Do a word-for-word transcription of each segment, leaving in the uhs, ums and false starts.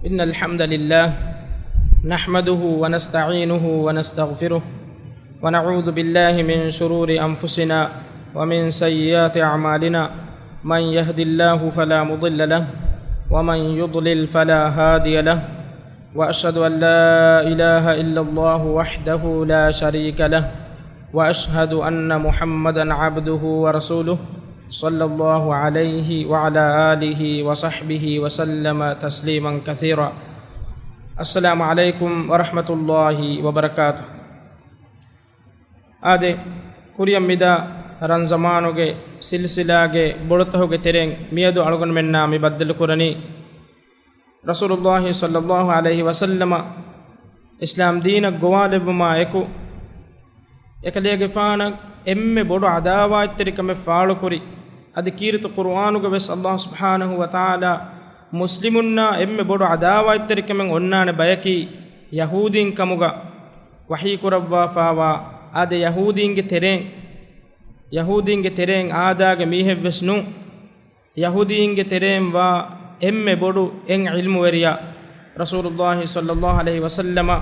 إن الحمد لله نحمده ونستعينه ونستغفره، ونعوذ بالله من شرور أنفسنا ومن سيئات أعمالنا. من يهد الله فلا مضل له، ومن يضلل فلا هادي له، وأشهد أن لا إله إلا الله وحده لا شريك له، وأشهد أن محمدا عبده ورسوله، صلى الله عليه وعلى آله وصحبه وسلم تسليما كثيرا. السلام عليكم ورحمة الله وبركاته. އާދެ، ކުރިއަށް މިދާ ރަންޒަމާނުގެ ސިލްސިލާގެ ބޮޑުތަހުގެ ތެރެއިން މިއަދު އަޅުގަނޑުމެންނާ މި ބައްދަލުކުރަނީ، ރަސޫލުﷲ ޞައްލަﷲ ޢަލައިހި ވަސައްލަމަ އިސްލާމް ދީނަށް ގޮވާލެއްވުމާ އެކު، އެކަލޭގެފާނަށް އެންމެ ބޮޑު ޢަދާވާތްތެރިކަމެއް ފާޅުކުރި، އަދި ކީރިތި ޤުރުއާނުގަ ވެސް ﷲ ސުބްޙާނަހޫ ވަތަޢާލާ މުސްލިމުންނާ އެންމެ ބޮޑު ޢަދާވާތްތެރިކަމެއް އޮންނާނެ ބަޔަކީ ޔަހޫދީން ކަމުގަ ވަޙީ ކުރައްވާފާވާ، އާދެ، ޔަހޫދީންގެ ތެރެއިން، ޔަހޫދީންގެ ތެރެއިން އާދާގެ މީހެއްވެސް ނޫން. ޔަހޫދީންގެ ތެރެއިން ވާ އެންމެ ބޮޑު އެއް ޢިލްމުވެރިޔާ، ރަސޫލުﷲ ޞައްލަﷲ ޢަލައިހި ވަސައްލަމަ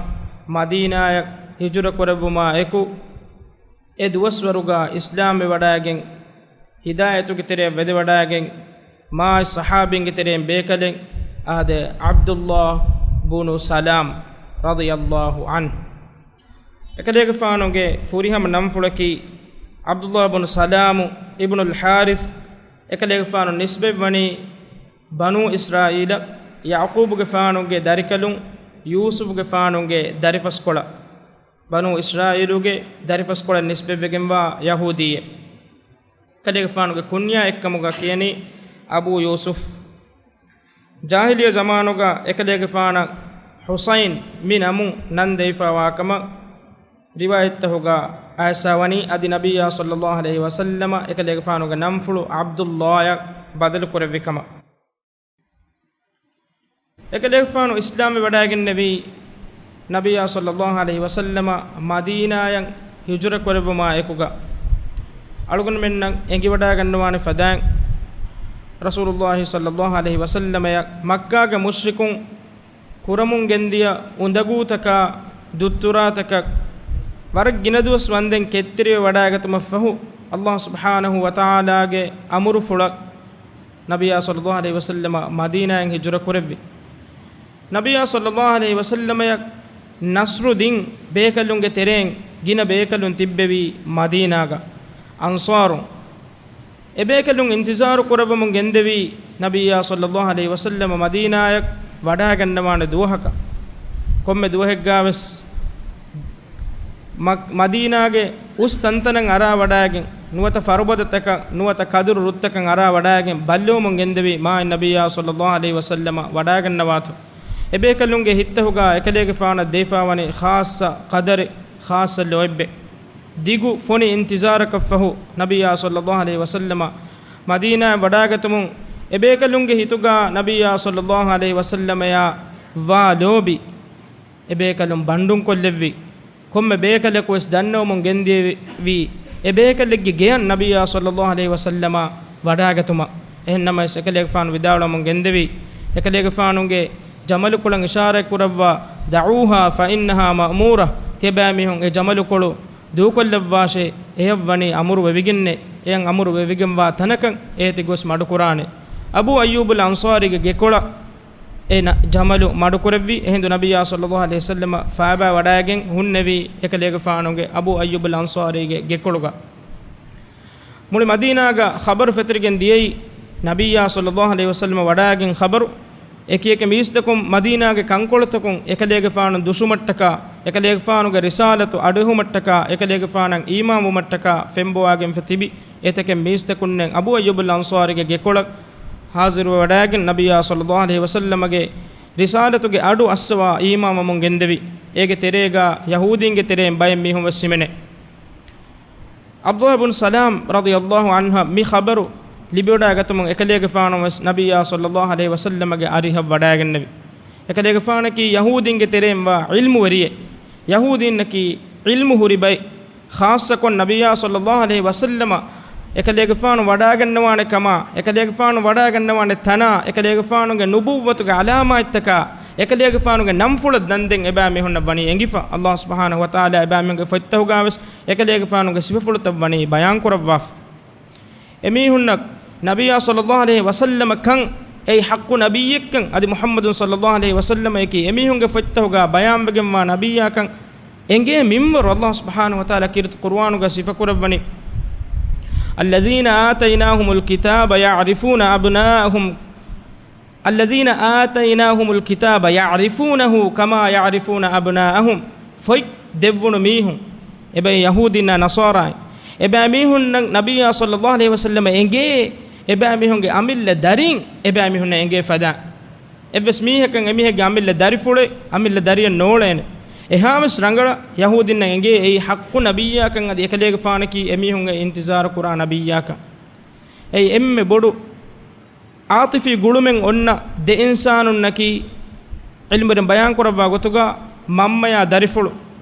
މަދީނާޔަށް ހިޖުރަ ކުރެއްވުމާ އެކު، އެ ދުވަސްވަރުގަ އިސްލާމްވެވަޑައިގެން، ހިދާޔަތުގެ ތެރެއަށް ވެދެވަޑައިގެން، މާތް ޞަޙާބީންގެ ތެރެއިން ބޭކަލެއް، އާދެ، ޢަބްދުﷲ ބުނު ސަލާމް ރަޟިޔަﷲ ޢަންހު. އެކަލޭގެފާނުގެ ފުރިހަމަ ނަންފުޅަކީ ޢަބްދުﷲ ބުނު ސަލާމު އިބްނުލް ޙާރިޘް. އެކަލޭގެފާނު ނިސްބަތްވަނީ ބަނޫ އިސްރާއީލަށް، ޔަޢުޤޫބުގެފާނުގެ ދަރިކަލުން ޔޫސުފުގެފާނުގެ ދަރިފަސްކޮޅަށް. ބަނޫ އިސްރާއީލުގެ ދަރިފަސްކޮޅަށް ނިސްބަތްވެގެންވާ ޔަހޫދީއެއް. އެކަލޭގެފާނުގެ ކުންޔާ އެއްކަމުގަ ކިޔަނީ އަބޫ ޔޫސުފް. ޖާހިލިއްޔަ ޒަމާނުގަ އެކަލޭގެފާނަށް ޙުސައިން މި ނަމުން ނަން ދެވިފައިވާ ކަމަށް ރިވާޔަތްތަހުގަ އައިސާ ވަނީ، އަދި ނަބިއްޔާ ޞައްލަﷲ ޢަލައިހި ވަސައްލަމަ އެކަލޭގެފާނުގެ ނަންފުޅު ޢަބްދުﷲ އަށް ބަދަލު ކުރެއްވި ކަމަށް. އެކަލޭގެފާނު އިސްލާމްވެވަޑައިގެންނެވީ، ނަބިއްޔާ ޞައްލަﷲ ޢަލައިހި ވަސައްލަމަ މަދީނާޔަށް ހިޖުރަ ކުރެއްވުމާ އެކުގަ، އަޅުގަނޑުމެންނަށް އެނގިވަޑައިގަންނަވާނެ ފަދައިން، ރަސޫލުﷲ ޞައްލަﷲ ޢަލައިހި ވަސައްލަމައަށް މައްކާގެ މުޝްރިކުން ކުރަމުން ގެންދިޔަ އުނދަގޫތަކާ، ދުއްތުރާތަކަށް ވަރަށް ގިނަ ދުވަސް ވަންދެން ކެތްތެރިވެވަޑައިގަތުމަށްފަހު، ﷲ ސުބްޙާނަހޫ ވަތަޢާލާގެ އަމުރުފުޅަށް ނަބިއްޔާ ޞައްލަﷲ ޢަލައިހި ވަސައްލަމަ މަދީނާއިން ހިޖުރަ ކުރެއްވި. ނަބިއްޔާ ޞައްލަﷲ ޢަލައިހި ވަސައްލަމައަށް ނަޞްރު ދިން ބޭކަލުންގެ ތެރެއިން ގިނަ ބޭކަލުން ތިއްބެވީ މަދީނާގަ، އަންޞާރުން. އެބޭކަލުން އިންތިޒާރު ކުރައްވަމުން ގެންދެވީ، ނަބިއްޔާ ޞައްލަﷲ ޢަލައިހި ވަސައްލަމަ މަދީނާއަށް ވަޑައިގަންނަވާނެ ދުވަހަކަށް. ކޮންމެ ދުވަހެއްގާވެސް މަ-، މަދީނާގެ އުސް ތަންތަނަށް އަރާ ވަޑައިގެން، ނުވަތަ ފަރުބަދަތަކަށް، ނުވަތަ ކަދުރު ރުއްތަކަށް އަރާ ވަޑައިގެން ބައްލަވަމުން ގެންދެވީ، މާތް ނަބިއްޔާ ޞައްލަﷲ ޢަލައިހި ވަސައްލަމަ ވަޑައިގަންނަވާތޯ. އެބޭކަލުންގެ ހިތްތަހުގާ އެކަލޭގެފާނަށް ދެވިފާވަނީ ޚާއްޞަ ޤަދަރެއް، ޚާއްޞަ ލޯތްބެއް. ދިގު ފޮނި އިންތިޒާރަކަށްފަހު، ނަބިއްޔާ ޞައްލަﷲ ޢަލައިހި ވަސައްލަމަ މަދީނާއަށް ވަޑައިގަތުމުން، އެބޭކަލުންގެ ހިތުގާ ނަބިއްޔާ ޞައްލަﷲ ޢަލައިހި ވަސައްލަމައާ ވާ ލޯބި އެބޭކަލުން ބަންޑުންކޮށްލެއްވި. ކޮންމެ ބޭކަލަކުވެސް ދަންނަވަމުން ގެންދެވީ، އެބޭކަލެއްގެ ގެޔަށް ނަބިއްޔާ ޞައްލަﷲ ޢަލައިހި ވަސައްލަމަ ވަޑައިގަތުމަށް. އެހެންނަމަވެސް، އެކަލޭގެފާނު ވިދާޅުވަމުން ގެންދެވީ، އެކަލޭގެފާނުގެ ޖަމަލުކޮޅަށް އިޝާރާތް ކުރައްވާ، "دعوها فإنها مأمورة"، ތިޔަބައިމީހުން އެ ޖަމަލުކޮޅު ދޫކޮށްލައްވާށޭ، އެޔަށްވަނީ އަމުރު ވެވިގެންނޭ، އެޔަށް އަމުރު ވެވިގެންވާ ތަނަކަށް އޭތި ގޮސް މަޑުކުރާނެ. އަބޫ އައްޔޫބުލް އަންޞާރީގެ ގެކޮޅަށް އެ ނަ-، ޖަމަލު މަޑުކުރެއްވި. އެހިނދު ނަބިއްޔާ ޞައްލަﷲ ޢަލައިހި ވަސައްލަމަ ފައިބާ ވަޑައިގެން ހުންނެވީ އެކަލޭގެފާނުގެ އަބޫ އައްޔޫބުލް އަންޞާރީގެ ގެކޮޅުގަ. މުޅި މަދީނާގަ ޚަބަރު ފެތުރިގެން ދިޔައީ، ނަބިއްޔާ ޞައްލަﷲ ޢަލައިހި ވަސައްލަމަ ވަޑައިގެން ޚަބަރު، އެކިއެކި މީސްތަކުން މަދީނާގެ ކަންކޮޅުތަކުން އެކަލޭގެފާނު ދުށުމަށްޓަކާ، އެކަލޭގެފާނުގެ ރިސާލަތު އަޑުއެހުމަށްޓަކާ، އެކަލޭގެފާނަށް އީމާންވުމަށްޓަކާ ފެންބޮވާގެންފަ ތިބި އެތަކެއް މީސްތަކުންނެއް އަބޫ އައްޔޫބުލް އަންޞާރީގެ ގެކޮޅަށް ހާޒިރުވެވަޑައިގެން، ނަބިއްޔާ ޞައްލަﷲ ޢަލައިހި ވަސައްލަމަގެ ރިސާލަތުގެ އަޑު އައްސަވާ އީމާންވަމުން ގެންދެވި. އޭގެ ތެރޭގާ ޔަހޫދީންގެ ތެރެއިން ބައެއް މީހުން ވެސް ހިމެނޭ. ޢަބްދުﷲ ބުން ސަލާމް ރަޟިޔަﷲ ޢަންހަށް މި ޚަބަރު ލިބިވަޑައިގަތުމުން އެކަލޭގެފާނު ވެސް ނަބިއްޔާ ޞައްލަﷲ ޢަލައިހި ވަސައްލަމަގެ އަރިހަށް ވަޑައިގެންނެވި. އެކަލޭގެފާނަކީ ޔަހޫދީންގެ ތެރެއިން ވާ ޢިލްމުވެރިއެއް. ޔަހޫދީންނަކީ ޢިލްމު ހުރި ބައެއް. ޚާއްޞަކޮށް ނަބިއްޔާ ޞައްލަﷲ ޢަލައިހި ވަސައްލަމަ އެކަލޭގެފާނު ވަޑައިގަންނަވާނެ ކަމާ، އެކަލޭގެފާނު ވަޑައިގަންނަވާނެ ތަނާ، އެކަލޭގެފާނުގެ ނުބުއްވަތުގެ ޢަލާމާތްތަކާ، އެކަލޭގެފާނުގެ ނަންފުޅަށް ދަންދެން އެބައިމީހުންނަށް ވަނީ އެނގިފަ. ﷲ ސުބްޙާނަހޫ ވަތަޢާލާ އެބައިމީހުންގެ ފޮތްތަހުގާވެސް އެކަލޭގެފާނުގެ ސިފަފުޅުތައް ވަނީ ބަޔާންކުރައްވާފަ. އެމީހުންނަށް ނަބިއްޔާ ޞައްލައްލާހު ޢަލައިހި ވަސައްލަމަ ކަން، އެއީ ޙައްޤު ނަބިއްޔެއްކަން، އަދި މުޙައްމަދު ޞައްލައްލާހު ޢަލައިހި ވަސައްލަމައަކީ އެމީހުންގެ ފޮތްތަހުގާ ބަޔާންވެގެންވާ ނަބިއްޔާކަން އެނގޭ މިންވަރު ﷲ ސުބްޙާނަހޫ ވަތަޢާލާ ކީރިތި ޤުރުއާނުގަ ސިފަކުރައްވަނީ، الذين آتيناهم الكتاب يعرفون أبناءهم، الذين آتيناهم الكتاب يعرفونه كما يعرفون أبناءهم. ފޮތް ދެއްވުނު މީހުން، އެބައި ޔަހޫދީންނާ ނަޞާރާއިން، އެބައިމީހުންނަށް ނަބިއްޔާ ޞައްލައްލާހު ޢަލައިހި ވަސައްލަމަ އެނގޭ، އެބައިމީހުންގެ އަމިއްލަ ދަރިން އެބައިމީހުންނަށް އެނގޭ ފަދަ. އެއްވެސް މީހަކަށް އެމީހެއްގެ އަމިއްލަ ދަރިފުޅެއް، އަމިއްލަ ދަރިއެއް ނޯޅޭނެ. އެހާވެސް ރަނގަޅަށް ޔަހޫދީންނަށް އެނގޭ އެއީ ޙައްޤު ނަބިއްޔާކަން، އަދި އެކަލޭގެފާނަކީ އެމީހުންގެ އިންތިޒާރު ކުރާ ނަބިއްޔާކަން. އެއީ އެންމެ ބޮޑު ޢާޠިފީ ގުޅުމެއް އޮންނަ ދެ އިންސާނުންނަކީ، ޢިލްމުވެރިން ބަޔާންކުރައްވާ ގޮތުގަ، މަންމަޔާ ދަރިފުޅު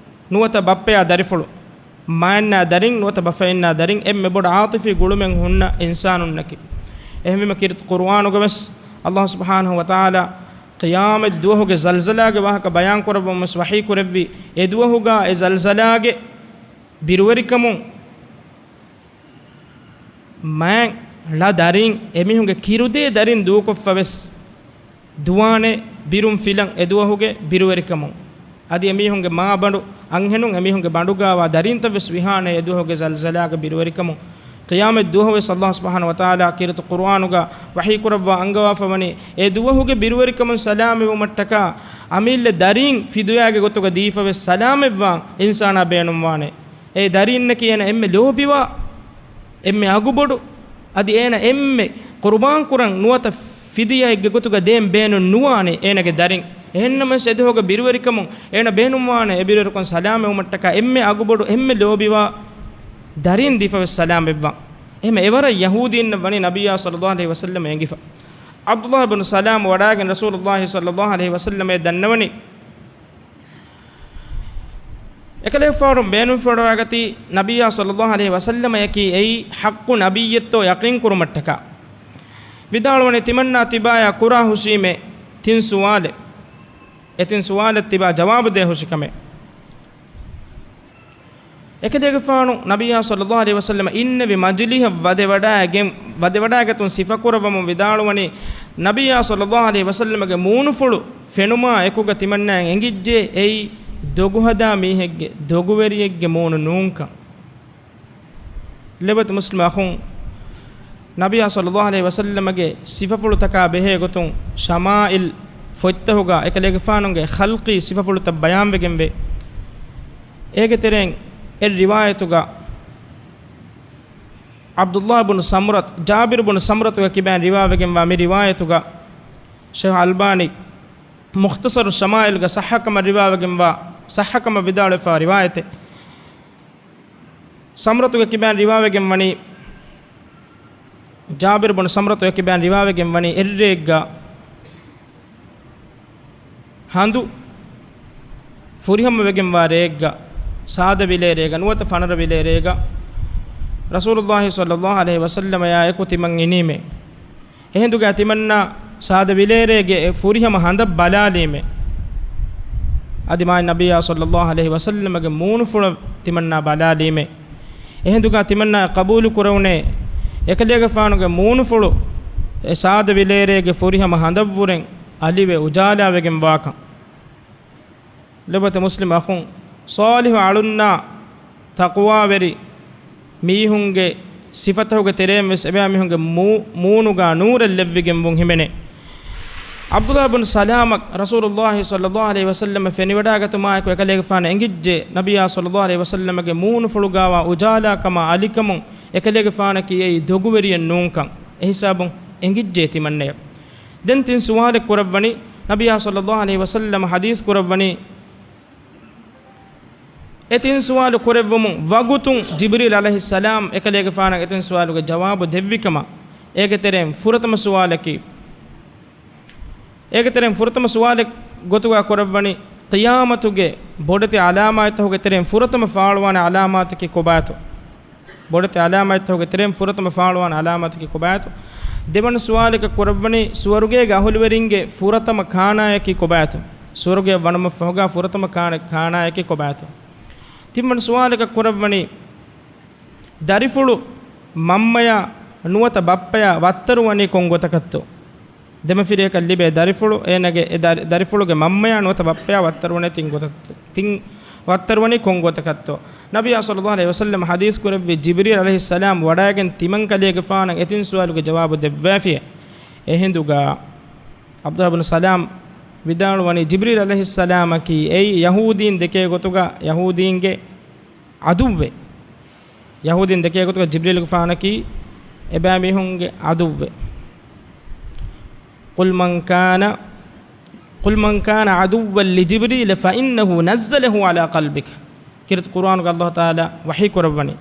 ނުވަތަ ބައްޕަޔާ ދަރިފުޅު، މައެންނާ ދަރިން ނުވަތަ ބަފައިންނާ ދަރިން، އެންމެ ބޮޑު ޢާޠިފީ ގުޅުމެއް ހުންނަ އިންސާނުންނަކީ. އެހެންވީމަ ކީރިތި ޤުރުއާނުގަވެސް ﷲ ސުބްޙާނަހޫ ވަތަޢާލާ ޤިޔާމަތް ދުވަހުގެ ޒަލްޒަލާގެ ވާހަކަ ބަޔާންކުރައްވަމުންވެސް ވަޙީކުރެއްވި، އެ ދުވަހުގަ އެ ޒަލްޒަލާގެ ބިރުވެރިކަމުން މައިން ޅަ ދަރިން، އެމީހުންގެ ކިރުދޭ ދަރިން ދޫކޮށްފަވެސް ދުވާނެ، ބިރުން ފިލަން އެދުވަހުގެ ބިރުވެރިކަމުން. އަދި އެމީހުންގެ މާބަނޑު އަންހެނުން އެމީހުންގެ ބަނޑުގާވާ ދަރީންތައްވެސް ވިހާނެ އެދުވަހުގެ ޒަލްޒަލާގެ ބިރުވެރިކަމުން. ޤިޔާމަތް ދުވަހުވެސް ﷲ ސުބްޙާނަހޫ ވަތަޢާލާ ކީރިތި ޤުރުއާނުގަ ވަޙީކުރައްވާ އަންގަވާފަވަނީ، އެ ދުވަހުގެ ބިރުވެރިކަމުން ސަލާމަތްވުމަށްޓަކާ އަމިއްލަ ދަރީން ފިދުވާގެ ގޮތުގަ ދީފަވެސް ސަލާމަތްވާން އިންސާނާ ބޭނުންވާނެ. އެ ދަރީންނަކީ އޭނަ އެންމެ ލޯބިވާ، އެންމެ އަގުބޮޑު، އަދި އޭނަ އެންމެ ޤުރުބާން ކުރަން ނުވަތަ ފިދިޔާއެއްގެ ގޮތުގަ ދޭން ބޭނުން ނުވާނެ އޭނަގެ ދަރިން. އެހެންނަމަވެސް އެދުވަހުގެ ބިރުވެރިކަމުން އޭނަ ބޭނުންވާނެ އެ ބިރުވެރިކަން ސަލާމަތްވުމަށްޓަކާ އެންމެ އަގުބޮޑު، އެންމެ ލޯބިވާ ދަރީން ދީފަވެސް ސަލާމަތްވާން. އެހެން އެވަރަށް ޔަހޫދީންނަށް ވަނީ ނަބިއްޔާ ޞައްލައްލާހު ޢަލައިހި ވަސައްލަމަ އެނގިފަ. ޢަބްދުﷲ ބިން ސަލާމް ވަޑާގެން ރަސޫލުﷲ ޞައްލައްލާހު ޢަލައިހި ވަސައްލަމައަށް ދަންނަވަނީ، އެކަލޭގެފާނު ބޭނުންފުޅުވަޑައިގަތީ ނަބިއްޔާ ޞައްލައްލާހު ޢަލައިހި ވަސައްލަމައަކީ އެއީ ޙައްޤު ނަބިއްޔެއްތޯ ޔަޤީންކުރުމަށްޓަކާ. ވިދާޅުވަނީ ތިމަންނާ ތިބާޔާ ކުރާ ހުށީމޭ ތިން ސުވާލެއް. އެ ތިން ސުވާލަށް ތިބާ ޖަވާބު ދޭ ހުށިކަމެއް. އެކަލޭގެފާނު ނަބިއްޔާ ޞައްލައްލާހު ޢަލައިހި ވަސައްލަމަ އިންނެވި މަޖިލީހަށް ވަދެވަޑައިގެން، ވަދެވަޑައިގަތުން ސިފަކުރައްވަމުން ވިދާޅުވަނީ، ނަބިއްޔާ ޞައްލައްލާހު ޢަލައިހި ވަސައްލަމަގެ މޫނުފުޅު ފެނުމާ އެކުގަ ތިމަންނާއަށް އެނގިއްޖެ، އެއީ ދޮގުހަދާ މީހެއްގެ ދޮގުވެރިއެއްގެ މޫނު ނޫންކަން. ލޮބުވެތި މުސްލިމް އަޚުން، ނަބިއްޔާ ޞައްލައްލާހު ޢަލައިހި ވަސައްލަމަގެ ސިފަފުޅުތަކާ ބެހޭ ގޮތުން ޝަމާއިލް ފޮތްތަހުގަ އެކަލޭގެފާނުގެ ޚަލްޤީ ސިފަފުޅުތައް ބަޔާންވެގެންވޭ. އޭގެ ތެރެއިން އެއް ރިވާޔަތުގަ ޢަބްދުﷲ ބުނު ސަމުރަތު، ޖާބިރު ބުނު ސަމުރަތުގެ ކިބައިން ރިވާވެގެންވާ މި ރިވާޔަތުގަ ޝޭޚް އަލްބާނީ މުޚްތަޞަރު ޝަމާއިލްގަ ޞައްޙަކަމަށް ރިވާވެގެންވާ، ޞައްޙަކަމަށް ވިދާޅުވެފާ ރިވާޔަތެއް. ސަމްރަތުގެ ކިބައިން ރިވާވެގެން ވަނީ، ޖާބިރު ބުނު ސަމްރަތުގެ ކިބައިން ރިވާވެގެން ވަނީ، އެއްރެއެއްގަ ހަނދު ފުރިހަމަވެގެންވާ ރެއެއްގަ، ސާދަ ވިލޭ ރޭގަ ނުވަތަ ފަނަރަ ވިލޭ ރޭގަ، ރަސޫލުﷲ ޞައްލަﷲ ޢަލައިހި ވަސައްލަމަޔާ އެކު ތިމަން އިނީމޭ. އެހިނދުގަ ތިމަންނާ ސާދަ ވިލޭރޭގެ އެ ފުރިހަމަ ހަނދަށް ބަލާލީމޭ. އަދި މާތް ނަބިއްޔާ ޞައްލަﷲ ޢަލައިހި ވަސައްލަމަގެ މޫނުފުޅަށް ތިމަންނާ ބަލާލީމޭ. އެހިނދުގަ ތިމަންނާ ޤަބޫލު ކުރެވުނޭ، އެކަލޭގެފާނުގެ މޫނުފުޅު އެ ސާދަ ވިލޭރޭގެ ފުރިހަމަ ހަނދަށްވުރެން އަލިވެ އުޖާލާވެގެން ވާކަން. ލޮބުވެތި މުސްލިމް އަޚުން، ޞާލިޙު އަޅުންނާ ތަޤްވާވެރި މީހުންގެ ސިފަތަކުގެ ތެރެއިން ވެސް އެބައިމީހުންގެ މޫ-، މޫނުގަ ނޫރެއް ލެއްވިގެންވުން ހިމެނޭ. ޢަބްދުﷲ ބުން ސަލާމަށް ރަސޫލުﷲ ޞައްލަﷲ ޢަލައިހި ވަސައްލަމަ ފެނިވަޑައިގަތުމާއެކު އެކަލޭގެފާނަށް އެނގިއްޖެ، ނަބިއްޔާ ޞައްލަﷲ ޢަލައިހި ވަސައްލަމަގެ މޫނުފުޅުގަވާ އުޖާލާކަމާ އަލިކަމުން އެކަލޭގެފާނަކީ އެއީ ދޮގުވެރިއެއް ނޫންކަން. އެހިސާބުން އެނގިއްޖެ ތިމަންނަޔަށް. ދެން ތިން ސުވާލެއް ކުރައްވަނީ، ނަބިއްޔާ ޞައްލަﷲ ޢަލައިހި ވަސައްލަމަ ޙަދީޘް ކުރައްވަނީ، އެ ތިން ސުވާލު ކުރެއްވުމުން ވަގުތުން ޖިބްރީލް ޢަލައިހިއްސަލާމް އެކަލޭގެފާނަށް އެ ތިން ސުވާލުގެ ޖަވާބު ދެއްވިކަމަށް، އޭގެ ތެރެއިން ފުރަތަމަ ސުވާލަކީ، އޭގެ ތެރެއިން ފުރަތަމަ ސުވާލެއް ގޮތުގަ ކުރައްވަނީ، ޤިޔާމަތުގެ ބޮޑެތި ޢަލާމާތްތަކުގެ ތެރެއިން ފުރަތަމަ ފާޅުވާނެ ޢަލާމާތަކީ ކޮބާތޯ؟ ބޮޑެތި ޢަލާމާތްތަކުގެ ތެރެއިން ފުރަތަމަ ފާޅުވާނެ ޢަލާމާތަކީ ކޮބާތޯ؟ ދެވަނަ ސުވާލަކަށް ކުރައްވަނީ، ސުވަރުގޭގެ އަހުލުވެރިންގެ ފުރަތަމަ ކާނާޔަކީ ކޮބާތޯ؟ ސުވަރުގެއަށް ވަނުމަށްފަހުގަ ފުރަތަމަ ކާނަ-، ކާނާޔަކީ ކޮބާތޯ؟ ތިންވަނަ ސުވާލަކަށް ކުރައްވަނީ، ދަރިފުޅު މަންމަޔާ ނުވަތަ ބައްޕަޔާ ވައްތަރު ވަނީ ކޮން ގޮތަކަށްތޯ؟ ދެމަފިރިޔަކަށް ލިބޭ ދަރިފުޅު އޭނަގެ އެ ދަރި-، ދަރިފުޅުގެ މަންމަޔާ ނުވަތަ ބައްޕަޔާ ވައްތަރު ވަނީ ތިން ގޮތަށް، ތިން ވައްތަރު ވަނީ ކޮން ގޮތަކަށްތޯ؟ ނަބިއްޔާ ޞައްލައްލާހު ޢަލައިހި ވަސައްލަމަ ޙަދީޘް ކުރެއްވި، ޖިބްރީލް ޢަލައިހިއްސަލާމް ވަޑައިގެން ތިމަން ކަލޭގެފާނަށް އެ ތިން ސުވާލުގެ ޖަވާބު ދެއްވާފިޔޭ. އެހިނދުގަ ޢަބްދުﷲ ބިން ސަލާމް ވިދާޅުވަނީ، ޖިބްރީލް ޢަލައިހިއްސަލާމަކީ އެއީ ޔަހޫދީން ދެކޭ ގޮތުގަ ޔަހޫދީންގެ ޢަދުއްވެ. ޔަހޫދީން ދެކޭ ގޮތުގަ ޖިބްރީލުގެފާނަކީ އެބައިމީހުންގެ ޢަދުއްވެ. قل من كان، قل من كان عدوا لجبريل فإنه نزله على قلبك. ކީރިތި ޤުރުއާނުގަ ﷲ ތަޢާލާ ވަޙީ ކުރައްވަނީ،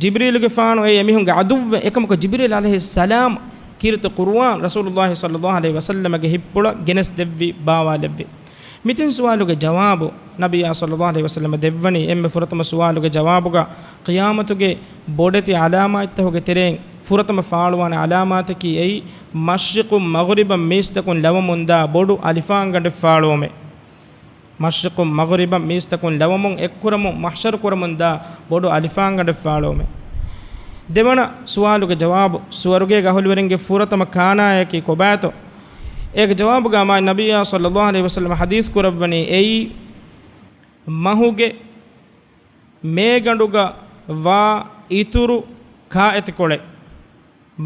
ޖިބްރީލުގެފާނު އެއީ އެމީހުންގެ ޢަދުއްވެއް، އެކަމަކު ޖިބްރީލް ޢަލައިހިއްސަލާމް ކީރިތި ޤުރުއާން ރަސޫލުﷲ ޞައްލައްލާހު ޢަލައިހި ވަސައްލަމަގެ ހިތްޕުޅަށް ގެނެސްދެއްވި، ބާވާލެއްވި. މި ތިން ސުވާލުގެ ޖަވާބު ނަބިއްޔާ ޞައްލައްލާހު ޢަލައިހި ވަސައްލަމަ ދެއްވަނީ، އެންމެ ފުރަތަމަ ސުވާލުގެ ޖަވާބުގަ، ޤިޔާމަތުގެ ބޮޑެތި ޢަލާމާތްތަކުގެ ތެރެއިން ފުރަތަމަ ފާޅުވާނެ ޢަލާމާތަކީ އެއީ، މަޝްރިޤުން މަޣްރިބަށް މީސްތަކުން ލަވަމުންދާ ބޮޑު އަލިފާންގަނޑެއް ފާޅުވުމޭ. މަޝްރިޤުން މަޣްރިބަށް މީސްތަކުން ލަވަމުން އެއްކުރަމުން މަޙްޝަރު ކުރަމުންދާ ބޮޑު އަލިފާންގަނޑެއް ފާޅުވުމޭ. ދެވަނަ ސުވާލުގެ ޖަވާބު، ސުވަރުގޭގެ އަހުލުވެރިންގެ ފުރަތަމަ ކާނާޔަކީ ކޮބާތޯ؟ އޭގެ ޖަވާބުގަ މާތް ނަބިއްޔާ ޞައްލައްލާހު ޢަލައިހި ވަސައްލަމަ ޙަދީޘް ކުރައްވަނީ އެއީ، މަހުގެ މޭގަނޑުގަ ވާ އިތުރު ކާއެތިކޮޅެއް.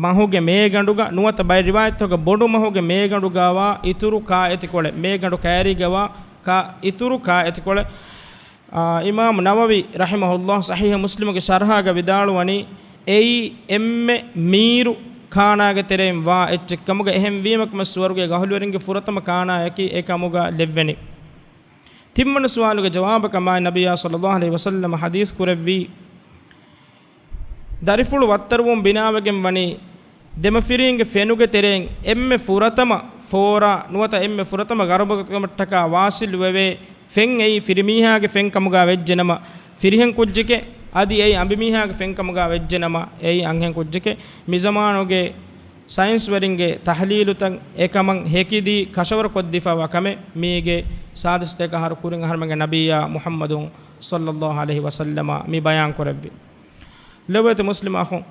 މަހުގެ މޭގަނޑުގަ ނުވަތަ ބައެއް ރިވާޔަތްތަކުގަ ބޮޑު މަހުގެ މޭގަނޑުގަ ވާ އިތުރު ކާއެތިކޮޅެއް، މޭގަނޑު ކައިރީގަ ވާ ކާ-، އިތުރު ކާއެތިކޮޅެއް. އާ، އިމާމު ނަވަވީ ރަޙިމަހުﷲ ޞަޙީޙު މުސްލިމުގެ ޝަރްޙާގަ ވިދާޅުވަނީ، އެއީ އެންމެ މީރު ކާނާގެ ތެރެއިން ވާ އެއްޗެއްކަމުގަ، އެހެންވީމަ ކަމަށް ސުވަރުގޭގެ އަހުލުވެރިންގެ ފުރަތަމަ ކާނާޔަކީ އެކަމުގަ ލެއްވެނީ. ތިންވަނަ ސުވާލުގެ ޖަވާބަކަށް މާތް ނަބިއްޔާ ޞައްލައްލާހު ޢަލައިހި ވަސައްލަމަ ޙަދީޘް ކުރެއްވީ، ދަރިފުޅު ވައްތަރުވުން ބިނާވެގެން ވަނީ، ދެމަފިރީންގެ ފެނުގެ ތެރެއިން އެންމެ ފުރަތަމަ ފޯރާ ނުވަތަ އެންމެ ފުރަތަމަ ގަރަބަކަމަށްޓަކާ ވާޞިލު ވެވޭ ފެން އެއީ ފިރިމީހާގެ ފެން ކަމުގަ ވެއްޖެނަމަ، ފިރިހެން ކުއްޖެކޭ، އަދި އެއީ އަނބިމީހާގެ ފެން ކަމުގަ ވެއްޖެނަމަ، އެއީ އަންހެން ކުއްޖެކޭ. މި ޒަމާނުގެ ސައިންސްވެރިންގެ ތަޙްލީލުތައް އެކަމަށް ހެކިދީ ކަށަވަރު ކޮށްދީފަވާ ކަމެއް. މީގެ ސާދަ ސަތޭކަ އަހަރު ކުރިން އަހަރުމެންގެ ނަބިއްޔާ މުޙައްމަދު ޞައްލައްލާހު ޢަލައިހި ވަސައްލަމަ މި ބަޔާން ކުރެއްވި. ލޮބުވެތި މުސްލިމް އަޚުން،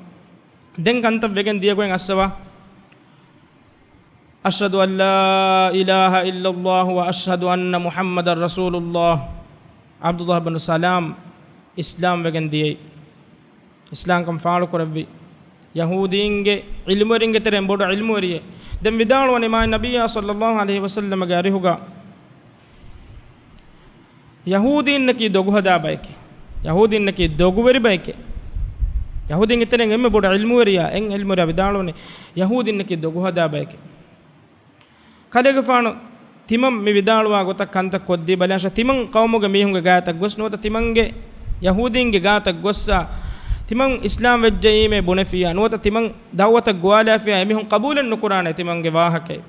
ދެން ކަންތައް ވެގެން ދިޔަގޮތް އައްސަވާ. أشهد أن لا إله إلا الله وأشهد أن محمدا رسول الله. ޢަބްދުﷲ ބިން ސަލާމް އިސްލާމް ވެގެން ދިޔައީ، އިސްލާމްކަން ފާޅުކުރެއްވި، ޔަހޫދީންގެ ޢިލްމުވެރިންގެ ތެރެއިން ބޮޑު ޢިލްމުވެރިއެއް. ދެން ވިދާޅުވަނީ މާތް ނަބިއްޔާ ޞައްލައްލާހު ޢަލައިހި ވަސައްލަމަގެ އަރިހުގަ، ޔަހޫދީންނަކީ ދޮގުހަދާ ބައެކޭ. ޔަހޫދީންނަކީ ދޮގުވެރި ބައެކޭ. ޔަހޫދީންގެ ތެރެއިން އެންމެ ބޮޑު ޢިލްމުވެރިޔާ، އެން ޢިލްމުވެރިޔާ ވިދާޅުވަނީ، ޔަހޫދީންނަކީ ދޮގުހަދާ ބައެކޭ. ކަލޭގެފާނު ތިމަން މި ވިދާޅުވާ ގޮތަށް ކަންތައް ކޮށްދީ ބަލާށޭ، ތިމަން ޤައުމުގެ މީހުންގެ ގާތަށް ގޮސް ނުވަތަ ތިމަންގެ ޔަހޫދީންގެ ގާތަށް ގޮއްސާ، ތިމަން އިސްލާމް ވެއްޖައީމޭ ބުނެފިޔާ، ނުވަތަ ތިމަން ދަޢުވަތަށް ގޮވާލާފިޔާ، އެމީހުން ޤަބޫލެއް ނުކުރާނެ ތިމަންގެ ވާހަކައެއް.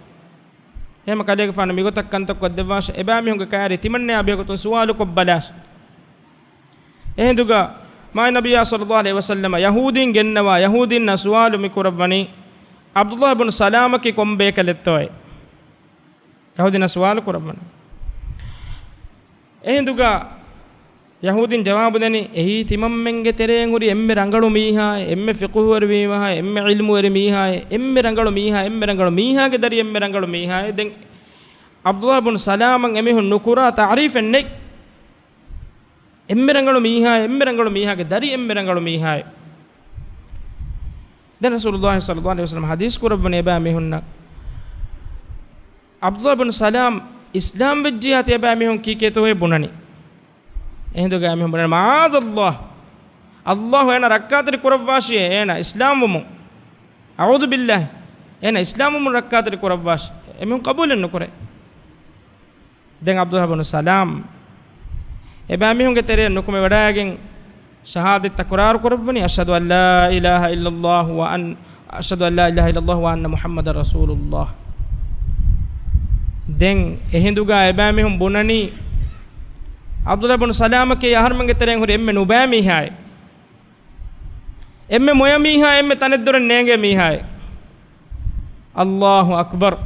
އެހެންމަ ކަލޭގެފާނު މިގޮތަށް ކަންތައް ކޮށްދެއްވާށޭ، އެބައިމީހުންގެ ކައިރީ ތިމަންނަޔާ ބެހޭގޮތުން ސުވާލު ކޮށްބަލާށޭ. އެހިނދުގަ މާތް ނަބިއްޔާ ޞައްލައްލާހު ޢަލައިހި ވަސައްލަމަ ޔަހޫދީން ގެންނަވާ، ޔަހޫދީންނާ ސުވާލު މި ކުރައްވަނީ، ޢަބްދުﷲ ބިން ސަލާމަކީ ކޮން ބޭކަލެއްތޯއޭ؟ ޔަހޫދީންނާ ސުވާލު ކުރައްވަނީ. އެހިނދުގަ ޔަހޫދީން ޖަވާބު ދެނީ، އެއީ ތިމަންމެންގެ ތެރެއިން ހުރި އެންމެ ރަނގަޅު މީހާއޭ، އެންމެ ފިޤުހުވެރި މީހާއޭ، އެންމެ ޢިލްމުވެރި މީހާއޭ، އެންމެ ރަނގަޅު މީހާ، އެންމެ ރަނގަޅު މީހާގެ ދަރި އެންމެ ރަނގަޅު މީހާއޭ. ދެން ޢަބްދުﷲ ބިން ސަލާމަށް އެމީހުން ނުކުރާ ތަޢުރީފެއް ނެތް. އެންމެ ރަނގަޅު މީހާ، އެންމެ ރަނގަޅު މީހާގެ ދަރި އެންމެ ރަނގަޅު މީހާއޭ. ދެން ރަސޫލުﷲ ޞައްލައްލާހު ޢަލައިހި ވަސައްލަމަ ޙަދީޘް ކުރައްވަނީ އެބައިމީހުންނަށް، ޢަބްދުﷲ ބިން ސަލާމް އިސްލާމް ވެއްޖިޔާ ތިޔަބައިމީހުން ކީކޭތޯއޭ ބުނަނީ. އެހިނދުގަ އެމީހުން ބުނަނީ، މަޢާޛަﷲ، ﷲ އޭނަ ރައްކާތެރި ކުރައްވާށިއޭ، އޭނަ އިސްލާމް ވުމުން. އަޢޫޛު ބިﷲ، އޭނަ އިސްލާމް ވުމުން ރައްކާތެރި ކުރައްވާށި. އެމީހުން ޤަބޫލެއް ނުކުރޭ. ދެން ޢަބްދުﷲ ބިން ސަލާމް އެބައިމީހުންގެ ތެރެއަށް ނުކުމެވަޑައިގެން ޝަހާދަތް ތަކުރާރު ކުރައްވަނީ، أشهد أن لا إله إلا الله وأن، أشهد أن لا إله إلا الله وأن محمدا رسول الله. ދެން އެހިނދުގަ އެބައިމީހުން ބުނަނީ، ޢަބްދުﷲ ބިން ސަލާމަކީ އަހަރުމެންގެ ތެރެއިން ހުރި އެންމެ ނުބައި މީހާއޭ. އެންމެ މޮޔަ މީހާ، އެންމެ ތަނެއްދުރަށް ނޭނގޭ މީހާއޭ. އައްލާހު އަކްބަރު.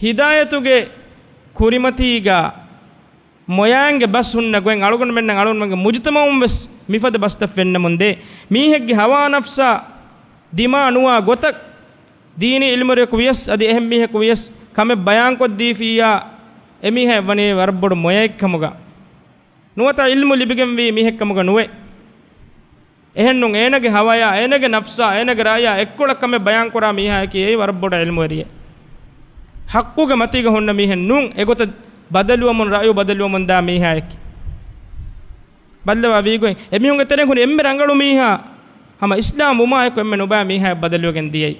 ހިދާޔަތުގެ ކުރިމަތީގަ މޮޔައިންގެ ބަސް ހުންނަ ގޮތް އަޅުގަނޑުމެންނަށް އަޅުގަނޑުމެންގެ މުޖުތަމައުން ވެސް މިފަދަ ބަސްތައް ފެންނަމުންދޭ. މީހެއްގެ ހަވާ ނަފްސާ ދިމާ ނުވާ ގޮތަށް ދީނީ ޢިލްމުވެރިޔަކު ވިޔަސް އަދި އެހެން މީހަކު ވިޔަސް ކަމެއް ބަޔާންކޮށްދީފިއްޔާ، އެމީހާއަށް ވަނީ ވަރަށް ބޮޑު މޮޔައެއްކަމުގަ. ނުވަތަ ޢިލްމު ލިބިގެންވީ މީހެއްކަމުގަ ނުވޭ. އެހެންނޫން، އޭނަގެ ހަވަޔާ، އޭނަގެ ނަފްސާ، އޭނަގެ ރާޔާ އެއްކޮޅަށް ކަމެއް ބަޔާންކުރާ މީހާއަކީ އެއީ ވަރަށް ބޮޑު ޢިލްމުވެރިއެއް. ޙައްޤުގެ މަތީގަ ހުންނަ މީހެއް ނޫން، އެގޮތަށް ބަދަލުވަމުން، ރައުޔު ބަދަލުވަމުން ދާ މީހާއެކޭ. ބައްލަވާ ވީގޮތް، އެމީހުންގެ ތެރެއިން ހުރި އެންމެ ރަނގަޅު މީހާ، ހަމަ އިސްލާމް ވުމާއެކު އެންމެ ނުބައި މީހާއަށް ބަދަލުވެގެން ދިޔައީ.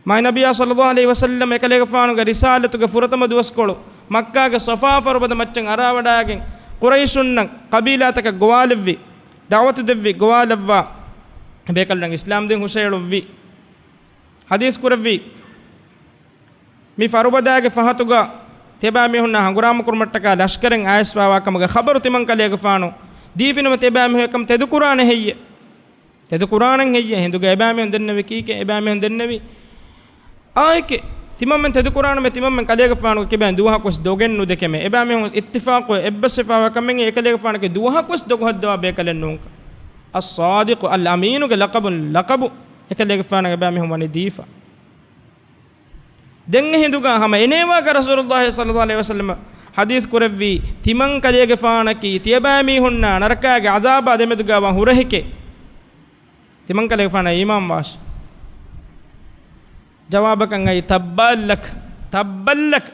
މާތް ނަބިއްޔާ ޞައްލައްލާހު ޢަލައިހި ވަސައްލަމް އެކަލޭގެފާނުގެ ރިސާލަތުގެ ފުރަތަމަ ދުވަސްކޮޅު މައްކާގެ ޞަފާ ފަރުބަދަ މައްޗަށް އަރާވަޑައިގެން، ޤުރައިޝުންނަށް، ޤަބީލާތަކަށް ގޮވާލެއްވި، ދަޢުވަތު ދެއްވި، ގޮވާލައްވާ، ބޭކަލުންނަށް އިސްލާމްދީން ހުށައެޅުއްވި، ޙަދީޘް ކުރެއްވި. މި ފަރުބަދައިގެ ފަހަތުގަ ތިޔަބައިމީހުންނާ ހަނގުރާމަ ކުރުމަށްޓަކާ ލަޝްކަރެއް އައިސްފާވާ ކަމުގެ ޚަބަރު ތިމަން ކަލޭގެފާނު ދީފިނަމަ، ތިޔަބައިމީހުން އެކަމަށް ތެދުކުރާނެ ހެއްޔެ؟ ތެދުކުރާނަން ހެއްޔޭ؟ ހިނދުގަ އެބައިމީހުން ދެންނެވި ކީކޭ؟ އެބައިމީހުން ދެންނެވި އާއެކޭ. ތިމަންމެން ތެދުކުރާނަމޭ، ތިމަންމެން ކަލޭގެފާނުގެ ކިބައިން ދުވަހަކުވެސް ދޮގެއް ނުދެކެމޭ. އެބައިމީހުން އިއްތިފާޤުވެ އެއްބަސްވެފާވާ ކަމެއް އެކަލޭގެފާނަކީ ދުވަހަކުވެސް ދޮގުހައްދަވާ ބޭކަލެއް ނޫންކަން. އައްޞާދިޤު އަލްއަމީނުގެ ލަޤަބުން ލަޤަބު އެކަލޭގެފާނަށް އެބައިމީހުން ވަނީ ދީފަ. ދެން އެހިނދުގަ ހަމަ އެނޭވާކަށް ރަސޫލުﷲ ޞައްލައްލާހު ޢަލައިހި ވަސައްލަމަ ޙަދީޘް ކުރެއްވީ، ތިމަން ކަލޭގެފާނާ ނަރަކާގެ ޢަޛާބާ ދެމެދުގައިވާ ހުރަހެކޭ. ތިމަން ކަލޭގެފާނާ އީމާން ވާށި. ޖަވާބަކަށް އައީ، تبا لك، تبا لك.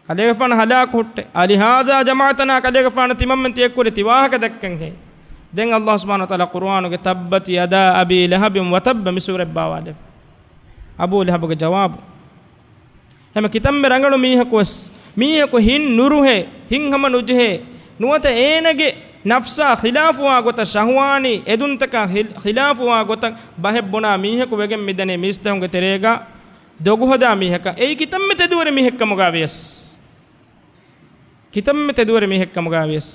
ކަލޭގެފާނަށް ހަލާކު ހުއްޓޭ. ألهذا جمعتنا، ކަލޭގެފާނަށް ތިމަންމެން ތި އެއްކުރި ތި ވާހަކަ ދައްކަންހޭ. ދެން ﷲ ސުބްޙާނަހޫ ވަތަޢާލާ ޤުރުއާނުގެ تبت يدا أبي لهب وتب މި ސޫރަތް ބާވާލެއްވި. އަބޫ ލަހަބުގެ ޖަވާބު. ހަމަ ކިތަންމެ ރަނގަޅު މީހަކުވެސް، މީހަކު ހިތް ނުރުހޭ، ހިތްހަމަ ނުޖެހޭ، ނުވަތަ އޭނަގެ ނަފްސާ ޚިލާފުވާ ގޮތަށް، ޝަހުވާނީ އެދުންތަކާ ޚިލް-، ޚިލާފުވާ ގޮތަށް ބަހެއް ބުނާ މީހަކު ވެގެން މިދަނީ މީސްތަކުންގެ ތެރޭގަ ދޮގުހަދާ މީހަކަށް. އެއީ ކިތަންމެ ތެދުވެރި މީހެއްކަމުގަ ވިޔަސް. ކިތަންމެ ތެދުވެރި މީހެއްކަމުގަ ވިޔަސް.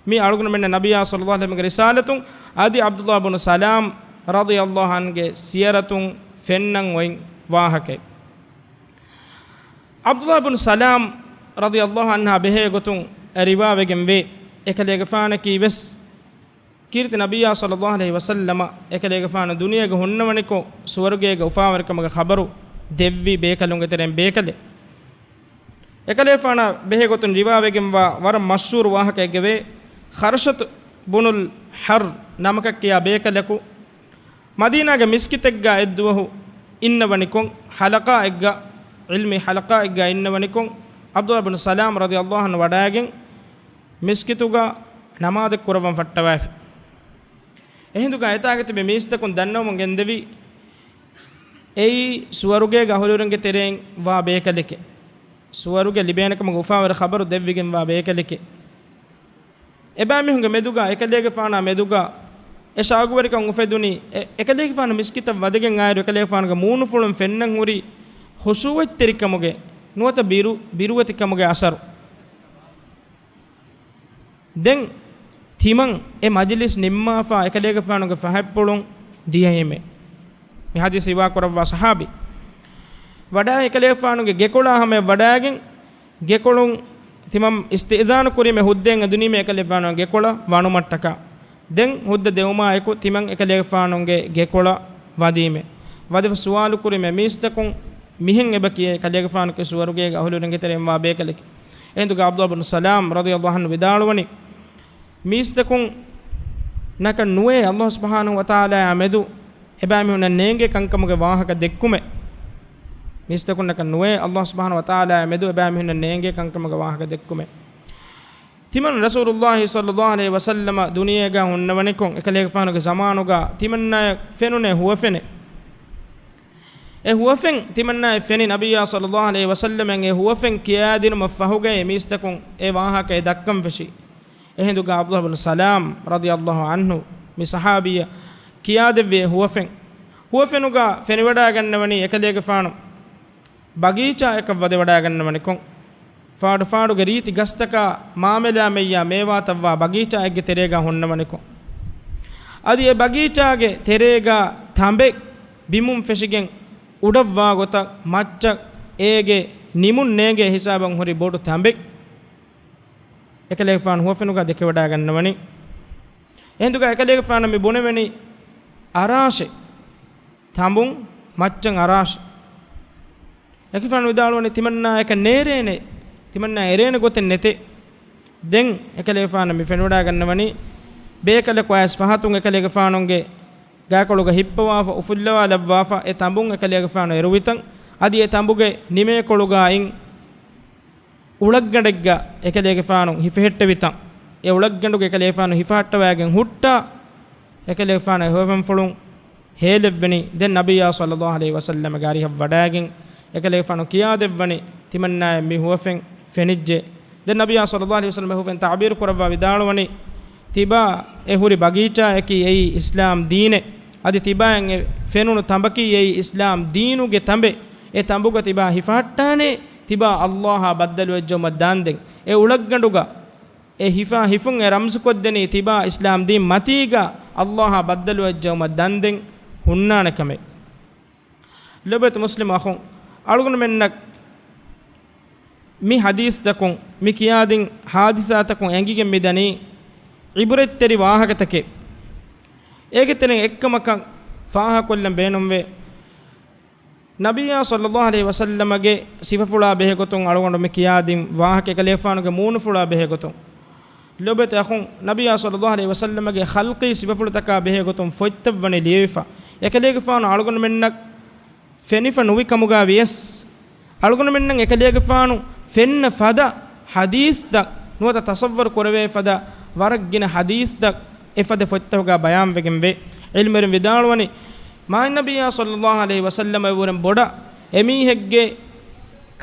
މީ އަޅުގަނޑުމެންނަށް ނަބިއްޔާ ޞައްލައްލާހު ޢަލައިހި ވަސައްލަމަގެ ރިސާލަތުން އަދި ޢަބްދުﷲ ބުނު ސަލާމް ރަޟިޔަﷲ ޢަންހުގެ ސިޔަރަތުން ފެންނަން އޮތް ވާހަކައެއް. ޢަބްދުﷲ ބުނު ސަލާމް ރަޟިޔަﷲ ޢަންހާ ބެހޭ ގޮތުން ރިވާވެގެން ވޭ، އެކަލޭގެފާނަކީ ވެސް ކީރިތި ނަބިއްޔާ ޞައްލައްލާހު ޢަލައިހި ވަސައްލަމަ އެކަލޭގެފާނު ދުނިޔޭގަ ހުންނަވަނިކޮށް، ސުވަރުގޭގެ އުފާވެރިކަމުގެ ޚަބަރު ދެއްވި ބޭކަލުންގެ ތެރެއިން ބޭކަލެއް. އެކަލޭގެފާނާ ބެހޭ ގޮތުން ރިވާވެގެންވާ ވަރަށް މަޝްހޫރު ވާހަކައެއްގެ ވޭ، ޚަރްޝަތު ބުނުލް ޙަރް ނަމަކަށް ކިޔާ ބޭކަލަކު މަދީނާގެ މިސްކިތެއްގަ އެއްދުވަހު އިންނަވަނިކޮށް، ޙަލަޤާއެއްގަ، ޢިލްމީ ޙަލަޤާއެއްގަ އިންނަވަނިކޮށް، ޢަބްދުﷲ ބުނު ސަލާމް ރަޟިޔަﷲ ޢަންހު ވަޑައިގެން، މިސްކިތުގަ ނަމާދެއް ކުރައްވަން ފައްޓަވައިފި. އެހިނދުގަ އެތާގަ ތިބި މީސްތަކުން ދަންނަވަމުން ގެންދެވީ، އެއީ ސުވަރުގޭގެ އަހުލުވެރިންގެ ތެރެއިން ވާ ބޭކަލެކޭ. ސުވަރުގެ ލިބޭނެކަމުގެ އުފާވެރި ޚަބަރު ދެއްވިގެންވާ ބޭކަލެކޭ. އެބައިމީހުންގެ މެދުގަ، އެކަލޭގެފާނާ މެދުގަ އެ ޝައުގުވެރިކަން އުފެދުނީ، އެ، އެކަލޭގެފާނު މިސްކިތަށް ވަދެގެން އާއިރު، އެކަލޭގެފާނުގެ މޫނުފުޅުން ފެންނަން ހުރީ ޚުޝޫޢަތްތެރިކަމުގެ ނުވަތަ ބިރު، ބިރުވެތިކަމުގެ އަސަރު. ދެން ތިމަން އެ މަޖިލިސް ނިންމާފާ އެކަލޭގެފާނުގެ ފަހަތްޕުޅުން ދިޔައީމޭ. މި ޙަދީޘް ރިވާ ކުރައްވާ ޞަޙާބީ. ވަޑައި އެކަލޭގެފާނުގެ ގެކޮޅާ ހަމަޔަށް ވަޑައިގެން، ގެކޮޅުން ތިމަން އިސްތިއްޒާނު ކުރީމޭ ހުއްދައިން އެދުނީމޭ އެކަލޭގެފާނުގެ ގެކޮޅަށް ވަނުމަށްޓަކާ. ދެން ހުއްދަ ދެވުމާއެކު ތިމަން އެކަލޭގެފާނުގެ ގެކޮޅަށް ވަދީމޭ. ވަދެފަ ސުވާލު ކުރީމޭ މީސްތަކުން މިހެން އެބަ ކިޔޭ ކަލޭގެފާނު ސުވަރުގޭގެ އަހުލުވެރިންގެ ތެރެއިން ވާ ބޭކަލެކޭ. އެހިނދުގަ ޢަބްދުﷲ ބުނު ސަލާމް ރަޟިޔަﷲ ޢަންހު ވިދާޅުވަނީ، މީސްތަކުން ނަކަށް ނުވޭ ﷲ ސުބްޙާނަހޫ ވަތަޢާލާއާ މެދު އެބައިމީހުންނަށް ނޭނގޭ ކަންކަމުގެ ވާހަކަ ދެއްކުމެއް. މީސްތަކުންނަކަށް ނުވޭ ﷲ ސުބްޙާނަހޫ ވަތަޢާލާއާ މެދު އެބައިމީހުންނަށް ނޭނގޭ ކަންކަމުގެ ވާހަކަ ދެއްކުމެއް. ތިމަން ރަސޫލުﷲ ޞައްލަﷲ ޢަލައިހި ވަސައްލަމަ ދުނިޔޭގަ ހުންނަވަނިކޮށް، އެކަލޭގެފާނުގެ ޒަމާނުގަ ތިމަންނައަށް ފެނުނޭ ހުވަފެނެއް. އެ ހުވަފެން ތިމަންނައަށް ފެނި، ނަބިއްޔާ ޞައްލަﷲ ޢަލައިހި ވަސައްލަމައަށް އެ ހުވަފެން ކިޔާދިނުމަށް ފަހުގައި މީސްތަކުން އެ ވާހަކަ އެ ދައްކަން ފެށި. އެހިނދުގަ ޢަބްދުﷲ ބުނު ސަލާމް ރަޟިޔަﷲ ޢަންހު މި ޞަޙާބީއަށް ކިޔާދެއްވި އެ ހުވަފެން. ހުވަފެނުގަ ފެނިވަޑައިގަންނަވަނީ އެކަލޭގެފާނު ބަގީޗާއަކަށް ވަދެވަޑައިގަންނަވަނިކޮށް، ފާޑު ފާޑުގެ ރީތި ގަސްތަކާ މާމެލާމެއްޔާ މޭވާތައްވާ ބަގީޗާއެއްގެ ތެރޭގަ ހުންނަވަނިކޮށް، އަދި އެ ބަގީޗާގެ ތެރޭގަ ތަނބެއް ބިމުން ފެށިގެން އުޑަށްވާ ގޮތަށް މައްޗަށް އޭގެ ނިމުން ނޭނގޭ ހިސާބަށް ހުރި ބޮޑު ތަނބެއް އެކަލޭގެފާނު ހުވަފެނުގަ ދެކެވަޑައިގަންނަވަނީ. އެހިނދުގަ އެކަލޭގެފާނަށް މި ބުނެވެނީ އަރާށޭ، ތަނބުން މައްޗަށް އަރާށޭ. އެކަލޭގެފާނު ވިދާޅުވަނީ ތިމަންނާޔަކަށް ނޭރޭނެ، ތިމަންނާ އެރޭނެ ގޮތެއް ނެތޭ. ދެން އެކަލޭގެފާނަށް މި ފެނިވަޑައިގަންނަވަނީ ބޭކަލަކު އައިސް ފަހަތުން އެކަލޭގެފާނުގެ ގާކޮޅުގަ ހިއްޕަވާފަ، އުފުއްލަވާލައްވާފަ، އެ ތަނބުން އެކަލޭގެފާނު އެރުވިތަން، އަދި އެ ތަނބުގެ ނިމޭކޮޅުގައި އުޅަށްގަނޑެއްގަ އެކަލޭގެފާނު ހިފެހެއްޓެވިތަން، އެ އުޅަށްގަނޑުގަ އެކަލޭގެފާނު ހިފަހައްޓަވައިގެން ހުއްޓާ، އެކަލޭގެފާނަށް އެ ހުވަފެންފުޅުން ހޭލެއްވެނީ. ދެން ނަބިއްޔާ ޞައްލައްލާހު ޢަލައިހި ވަސައްލަމަގެ އަރިހަށް ވަޑައިގެން އެކަލޭގެފާނު ކިޔާދެއްވަނީ ތިމަންނާޔަށް މި ހުވަފެން ފެނިއްޖެ. ދެން ނަބިއްޔާ ޞައްލައްލާހު ޢަލައިހި ވަސައްލަމަ އެ ހުވަފެން ތަޢުބީރު ކުރައްވާ ވިދާޅުވަނީ، ތިބާ އެ ހުރި ބަގީޗާއަކީ އެއީ އިސްލާމް ދީނެއް. އަދި ތިބާއަށް އެ ފެނުނު ތަނބަކީ އެއީ އިސްލާމް ދީނުގެ ތަނބެއް. އެ ތަނބުގަ ތިބާ ހިފަހައްޓާނޭ، ތިބާ އައްލާހާ ބައްދަލުވެއްޖައުމަށް ދާންދެން. އެ އުޅަށްގަނޑުގަ އެ ހިފާ ހިފުން އެ ރަމްޒުކޮށްދެނީ ތިބާ އިސްލާމް ދީން މަތީގަ އައްލާހާ ބައްދަލުވެއްޖައުމަށް ދާންދެން ހުންނާނެ ކަމެއް. ލޯބިވެތި މުސްލިމް އަޚުން، އަޅުގަނޑުމެންނަށް މި ޙަދީޘްތަކުން، މި ކިޔާދިން ޙާދިސާތަކުން އެނގިގެން މިދަނީ ޢިބްރަތްތެރި ވާހަކަތަކެއް. އޭގެ ތެރެއިން އެއްކަމަކަށް ފާހަގަކޮށްލަން ބޭނުންވޭ. ނަބިއްޔާ ޞައްލައްލާހު ޢަލައިހި ވަސައްލަމަގެ ސިފަފުޅާ ބެހޭގޮތުން އަޅުގަނޑު މި ކިޔާދިން ވާހަކަ އެކަލޭގެފާނުގެ މޫނުފުޅާ ބެހޭގޮތުން. ލޯބިވެތި އަޚުން، ނަބިއްޔާ ޞައްލައްލާހު ޢަލައިހި ވަސައްލަމަގެ ޚަލްޤީ ސިފަފުޅުތަކާ ބެހޭގޮތުން ފޮތްތައް ވަނީ ލިޔެވިފަ. އެކަލޭގެފާނު އަޅުގަނޑުމެންނަށް ފެނިފަ ނުވި ކަމުގަ ވިޔަސް، އަޅުގަނޑުމެންނަށް އެކަލޭގެފާނު ފެންނަ ފަދަ ޙަދީޘްތައް ނުވަތަ ތަޞައްވަރު ކުރެވޭ ފަދަ ވަރަށް ގިނަ ޙަދީޘްތައް އެފަދަ ފޮތްތަކުގަ ބަޔާންވެގެންވޭ. ޢިލްމުވެރިން ވިދާޅުވަނީ، މާތް ނަބިއްޔާ ޞައްލައްލާހު ޢަލައިހި ވަސައްލަމަ އެވަރުން ބޮޑަށް އެމީހެއްގެ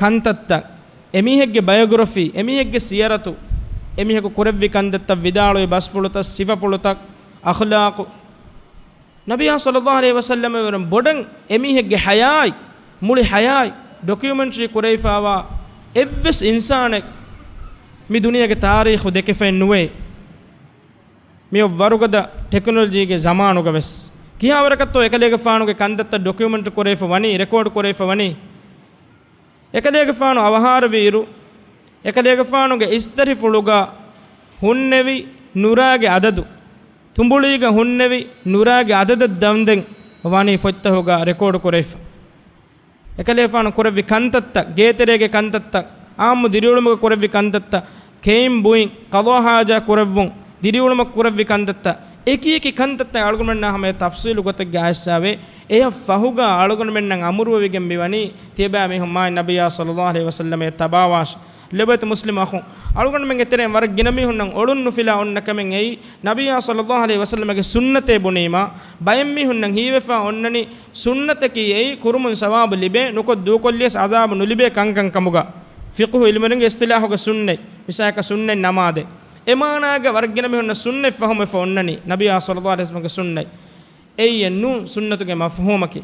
ކަންތައްތައް، އެމީހެއްގެ ބަޔޮގްރަފީ، އެމީހެއްގެ ސިޔަރަތު، އެމީހަކު ކުރެއްވި ކަންތައްތައް ވިދާޅުވި ބަސްފުޅުތައް، ސިފަފުޅުތައް، އަޚްލާޤު. ނަބިއްޔާ ޞައްލައްލާހު ޢަލައިހި ވަސައްލަމަ އެވަރުން ބޮޑަށް އެމީހެއްގެ ޙަޔާތް، މުޅި ޙަޔާތް ޑޮކިއުމެންޓްރީ ކުރެވިފައިވާ އެއްވެސް އިންސާނެއް މި ދުނިޔޭގެ ތާރީޚު ދެކެފައެއް ނުވޭ. މިއޮއް ވަރުގަދަ ޓެކްނޮލޮޖީގެ ޒަމާނުގަ ވެސް ކިހާވަރަކަށްތޯ އެކަލޭގެފާނުގެ ކަންތައްތައް ޑޮކިއުމެންޓް ކުރެވިފަ ވަނީ، ރެކޯޑް ކުރެވިފަ ވަނީ؟ އެކަލޭގެފާނު އަވަހާރަވިއިރު، އެކަލޭގެފާނުގެ އިސްތަށިފުޅުގަ ހުންނެވި ނުރާގެ އަދަދު، ތުނބުޅީގަ ހުންނެވި ނުރާގެ އަދަދަށް ދަންދެން ވަނީ ފޮތްތަކުގަ ރެކޯޑު ކުރެވިފަ. އެކަލޭފާނު ކުރެއްވި ކަންތައްތައް، ގޭތެރޭގެ ކަންތައްތައް، އާއްމު ދިރިއުޅުމުގަ ކުރެއްވި ކަންތައްތައް، ކެއިން ބުއިން، ޤަޟާ ޙާޖާ ކުރެއްވުން، ދިރިއުޅުމަށް ކުރެއްވި ކަންތައްތައް، އެކި އެކި ކަންތައްތައް އަޅުގަނޑުމެންނާ ހަމަ ތަފްޞީލު ގޮތެއްގަ އައިސްފަވޭ. އެޔަށް ފަހުގަ އަޅުގަނޑުމެންނަށް އަމުރުވެވިގެން މިވަނީ، ތިޔަބައިމީހުން މާތް ނަބިއްޔާ ޞައްލައްލާހު ޢަލައިހި ވަސައްލަމައަށް ތަބާވާށި. ލޯބިވެތި މުސްލިމް އަޚުން، އަޅުގަނޑުމެންގެ ތެރެއިން ވަރަށް ގިނަ މީހުންނަށް އޮޅުން ނުފިލާ އޮންނަ ކަމެއް އެއީ، ނަބިއްޔާ ޞައްލައްލާހު ޢަލައިހި ވަސައްލަމަގެ ސުންނަތޭ ބުނީމާ، ބައެއް މީހުންނަށް ހީވެފާ އޮންނަނީ، ސުންނަތަކީ އެއީ ކުރުމުން ސަވާބު ލިބޭ، ނުކޮށް ދޫކޮށްލިޔަސް ޢަޛާބު ނުލިބޭ ކަންކަން ކަމުގަ. ފިޤުހު ޢިލްމުވެރިންގެ އިޞްޠިލާޙުގަ ސުންނަތް، މިސާލަކަށް ސުންނަތް ނަމާދެއް. އެ މާނާގަ ވަރަށް ގިނަ މީހުންނަށް ސުންނަތް ފަހުމެފަ އޮންނަނީ، ނަބިއްޔާ ޞައްލައްލާހު ޢަލައިހި ވަސައްލަމަގެ ސުންނަތް. އެއީ އެއްނޫން ސުންނަތުގެ މަފްހޫމަކީ.